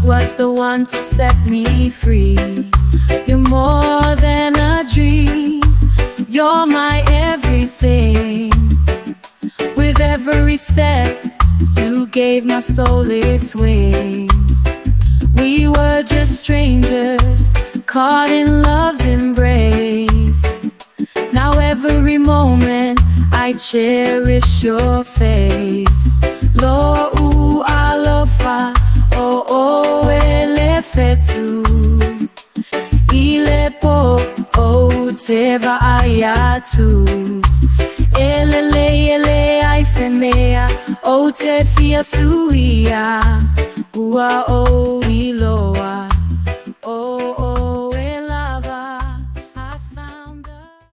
was the one to set me free. You're more than a dream, you're my everything. With every step, you gave my soul its wings. We were just strangers, caught in love's embrace. Now every moment I cherish your face. Lo'u alofa o oe le fetu. I le pō ou te vaai atu. E lelei e leai se mea ou te fia suia. Ua ou i